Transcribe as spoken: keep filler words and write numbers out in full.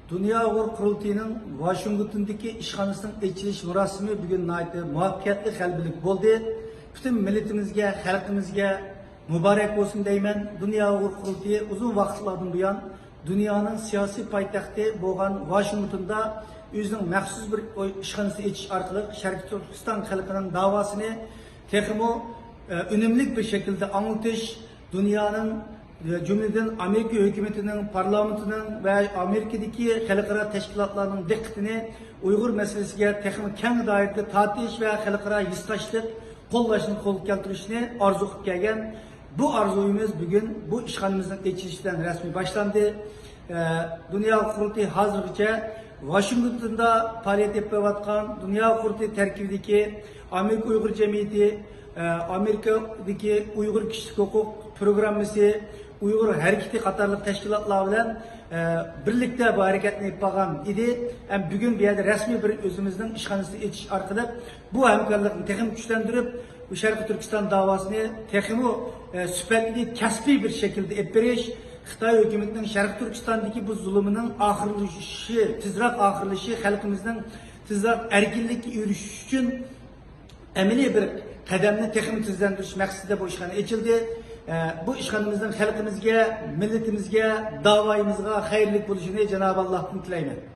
دۇنيا ئۇيغۇر قۇرۇلتىيىنىڭ ۋاشىنگتوندىكى ئىشخانىسىنىڭ ئېچىلىش مۇراسىمى بۈگۈن ناھايىتى مۇۋەپپەقىيەتلىك، غەلىبىلىك بولدى. پۈتۈن مىللىتىمىزگە، خەلقىمىزگە مۇبارەك بولسۇن دەيمەن. دۇنيا ئۇيغۇر قۇرۇلتىيى ئۇزۇن ۋاقىتلاردىن بۇيان دۇنيانىڭ سىياسىي پايتەختى بولغان ۋاشىنگتوندا ئۆزىنىڭ مەخسۇس بىر ئىشخانىسىنى ئېچىش ئارقىلىق شەرقىي تۈركىستان خەلقىنىڭ داۋاسىنى تېخىمۇ، ئە، ئۈنۈملۈك بىر شەكىلدە ئاڭلىتىش، دۇنيانىڭ، ئە، جۈملىدىن ئامېرىكا ھۆكۈمىتىنىڭ، پارلامېنتىنىڭ ۋە ئامېرىكىدىكى خەلقئارا تەشكىلاتلارنىڭ دىققىتىنى ئۇيغۇر مەسىلىسىگە تېخىمۇ كەڭ دائىرىدە تارتىش ۋە خەلقئارا ھېسداشلىق قوللاشنى قولغا كەلتۈرۈشنى ئارزۇ قىلىپ كەلگەن. بۇ ئارزۇيىمىز بۈگۈن بۇ ئىشخانىمىزنىڭ ئېچىلىشى بىلەن رەسمىي باشلاندى. ئە، دۇنيا قۇرۇلتىيى ھازىرغىچە ۋاشىنگتوندا پائالىيەت ئېلىپ بېرىۋاتقان دۇنيا قۇرۇلتىيى تەركىبىدىكى ئامېرىكا ئۇيغۇر جەمئىيىتى، ئە، ئامېرىكىدىكى ئۇيغۇر كىشىلىك ھوقۇق پروگراممىسى، ئۇيغۇر ھەرىكىتى قاتارلىق تەشكىلاتلار بىلەن، ئە، بىرلىكتە بۇ ھەرىكەتنى ئېلىپ بارغان ئىدى. ھەم بۈگۈن بۇ يەردە رەسمىي بىر ئۆزىمىزنىڭ ئىشخانىسىنى ئېچىش ئارقىلىق بۇ ھەمكارلىقنى تېخىمۇ كۈچلەندۈرۈپ، بۇ شەرقىي تۈركىستان داۋاسىنى تېخىمۇ، ئە، سۈپەتلىك، كەسپىي بىر شەكىلدە ئېلىپ بېرىش، خىتاي ھۆكۈمىتىنىڭ شەرقىي تۈركىستاندىكى بۇ زۇلۇمىنىڭ ئاخىرلىشىشى، تېزراق ئاخىرلىشىشى، خەلقىمىزنىڭ تېزراق ئەركىنلىككە ئېرىشىشى ئۈچۈن ئەمەلىي بىر قەدەمنى تېخىمۇ تېزلەندۈرۈش مەقسىتىدە بۇ ئىشخانا ئېچىلدى. ئە، بۇ ئىشخانىمىزنىڭ خەلقىمىزگە، مىللىتىمىزگە، داۋايىمىزغا خەيرلىك بولۇشىنى جانابى ئاللاھتىن تىلەيمەن.